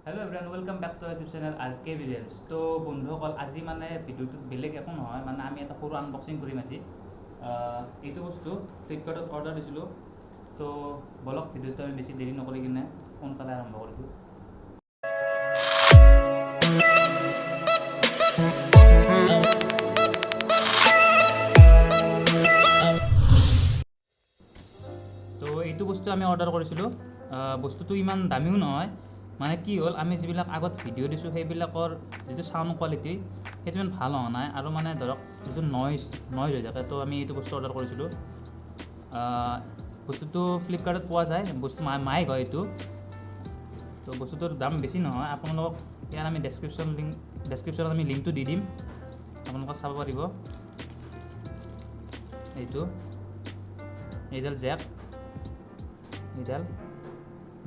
Hello everyone, welcome back to YouTube channel R K বিৰিয়ানছ। তো বন্ধুসকল, আজি মানে ভিডিঅ'টোত বেলেগ একো নহয়, মানে আমি এটা সৰু আনবক্সিং কৰিম আজি। এইটো বস্তু ফ্লিপকাৰ্টত অৰ্ডাৰ দিছিলোঁ। তো বলক, ভিডিঅ'টো আমি বেছি দেৰি নকৰি কিনে সোনকালে আৰম্ভ কৰি দিওঁ। তো এইটো বস্তু আমি অৰ্ডাৰ কৰিছিলোঁ। বস্তুটো ইমান দামীও নহয়। মানে কি হ'ল, আমি যিবিলাক আগত ভিডিঅ' দিছোঁ, সেইবিলাকৰ যিটো চাউণ্ড কোৱালিটি, সেইটো ইমান ভাল হোৱা নাই আৰু মানে ধৰক যিটো নইজ হৈ থাকে। তো আমি এইটো বস্তু অৰ্ডাৰ কৰিছিলোঁ। বস্তুটো ফ্লিপকাৰ্টত পোৱা যায়। বস্তু মাইক হয় এইটো। তো বস্তুটোৰ দাম বেছি নহয়। আপোনালোকক ইয়াৰ আমি ডেছক্ৰিপশ্যন লিংক, ডেছক্ৰিপশ্যনত আমি লিংকটো দি দিম, আপোনালোকে চাব পাৰিব। এইটো এইডাল জেক, এইডাল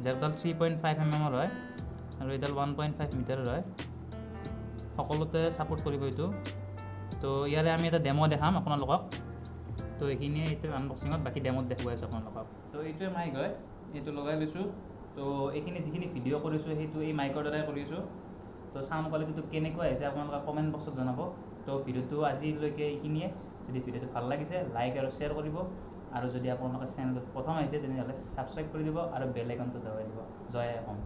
জেকডাল 3.5 এম এমৰ হয় আৰু এইডাল 1.5 মিটাৰৰ হয়। সকলোতে ছাপোৰ্ট কৰিব এইটো। তো ইয়াৰে আমি এটা ডেম' দেখাম আপোনালোকক। তো এইখিনিয়ে এইটো আনবক্সিঙত, বাকী ডেম'ত দেখুৱাই আছোঁ আপোনালোকক। তো এইটোৱে মাইক হয়, এইটো লগাই লৈছোঁ। তো এইখিনি যিখিনি ভিডিঅ' কৰিছোঁ, সেইটো এই মাইকৰ দ্বাৰাই কৰিছোঁ। তো চাউণ্ড কোৱালিটিটো কেনেকুৱা আহিছে, আপোনালোকে কমেণ্ট বক্সত জনাব। তো ভিডিঅ'টো আজিলৈকে এইখিনিয়ে। যদি ভিডিঅ'টো ভাল লাগিছে, লাইক আৰু শ্বেয়াৰ কৰিব আৰু যদি আপোনালোকে চেনেলটোত প্ৰথম আহিছে, তেনেহ'লে ছাবস্ক্ৰাইব কৰি দিব আৰু বেল আইকনটো দবাই দিব। জয় অসম।